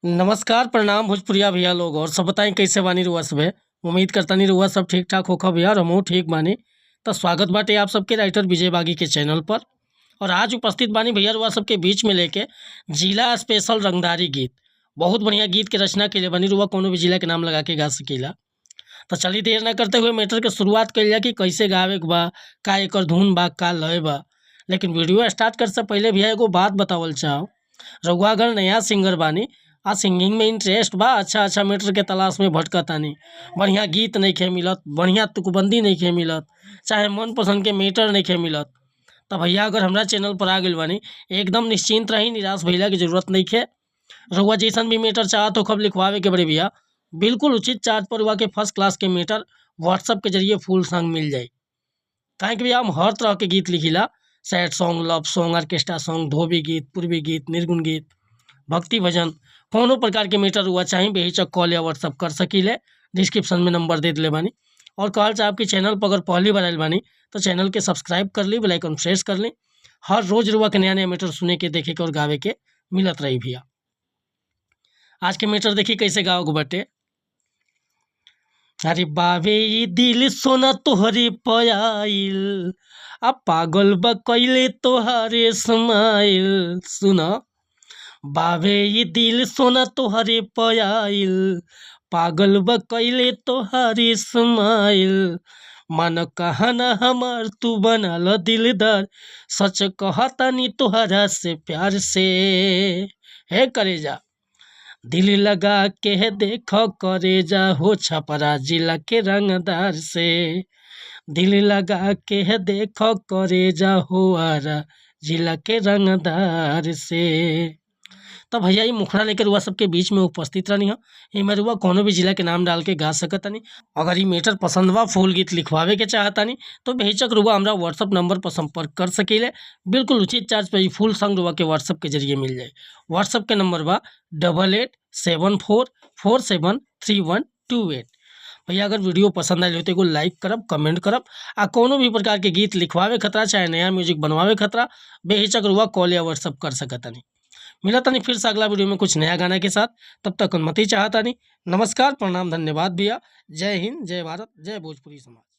नमस्कार, प्रणाम भोजपुरिया भैया लोग। और सब बताई, कैसे बानी रुआ सबे? उम्मीद करतानी रुआ सब ठीक ठाक होखब भैया और हमहू ठीक बानी। तो स्वागत बाटे आप सबके राइटर विजय बागी के चैनल पर। और आज उपस्थित बानी भैया रुआ सबके बीच में लेके जिला स्पेशल रंगदारी गीत। बहुत बढ़िया गीत के रचना के लिए बानी, रुआ कोनो भी जिला के नाम लगा के गा सकीला। तो चलिए, देर ना करते हुए मैटर के शुरुआत कइल जाए कि कैसे गावे के बा, का एकर धुन बा, का लय बा। लेकिन वीडियो स्टार्ट करे से पहले भैया एगो बात बतावल चाहो। रउआ अगर नया सिंगर बानी आ सिंगिंग में इंटरेस्ट बा, अच्छा अच्छा मैटर के तलाश में भटकतानी, बढ़िया गीत नइखे मिलत, बढ़िया तुकबंदी नइखे मिलत, चाहे मनपसंद के मैटर नइखे मिलत, त भैया अगर हमरा चैनल पर आ गइल बानी, एकदम निश्चिंत रही, निराश भइला के जरूरत नइखे। रउआ जैसन भी मैटर चाहत होखब लिखवावे के बड़े भैया, बिल्कुल उचित चार्ज पर रउआ के फर्स्ट क्लास के मैटर व्हाट्सअप के जरिए फुल संग मिल जाई। काहे कि भैया हम हर तरह के गीत लिखिला: sad song, love song, orchestra song, धोबी गीत, पूर्वी गीत, निर्गुण गीत, भक्ति भजन। कौनो प्रकार के मैटर रुआ चाही, बेहिचक कॉल या व्हाट्सअप कर सकीले। डिस्क्रिप्शन में नंबर दे दिले बानी। और कहल चाहब कि चैनल पर अगर पहली बार आइल बानी तो चैनल के सब्सक्राइब कर ली, बेल आइकन प्रेस कर ली। हर रोज रुआ के नया नया मैटर सुने के, देखे के और गावे के मिलत रही। भैया, आज के मैटर देखी कैसे गाओ के बाटे। अरे बावे ई दिल सोना तोहरे पयाइल, आ पागल बा कइले तोहारे स्माइल। सुन, बावे ई दिल सोना तोहरे पयाइल, पागल बा कइले तोहारे स्माइल। मान कहना हमार, तू बनल दिलदार, सच कहतानी तोहरा से प्यार से। हे करेजा, दिल लगा के देख करे जा हो छपरा जिला के रंगदार से। दिल लगा के देख करे जा हो आरा जिला के रंगदार से। तो भैया, ई मुखड़ा लेकर रुआ सबके बीच में उपस्थित रहनी हो। एमे रुआ कोनो भी जिला के नाम डाल के गा सकतानी। अगर ई मैटर पसंद बा, फुल गीत लिखवावे के चाहतानी, तो बेहिचक रुआ हमरा व्हाट्सअप नंबर पर संपर्क कर सकीले। बिल्कुल उचित चार्ज पर ई फुल संग रुआ के व्हाट्सअप के जरिए मिल जाए। व्हाट्सअप के नंबर बा 8874473128। भैया, अगर वीडियो पसंद आयल हो तो एगो लाइक करब, कमेंट करब आ कोनो भी प्रकार के गीत लिखवावे खतरा चाहे नया म्यूजिक बनवावे खतरा बेहिचक रुआ कॉल या व्हाट्सअप कर सकतानी। मिलतानी फिर से अगला वीडियो में कुछ नया गाना के साथ। तब तक अनुमति चाहतानी। नमस्कार, प्रणाम, धन्यवाद भैया। जय हिंद, जय भारत, जय भोजपुरी समाज।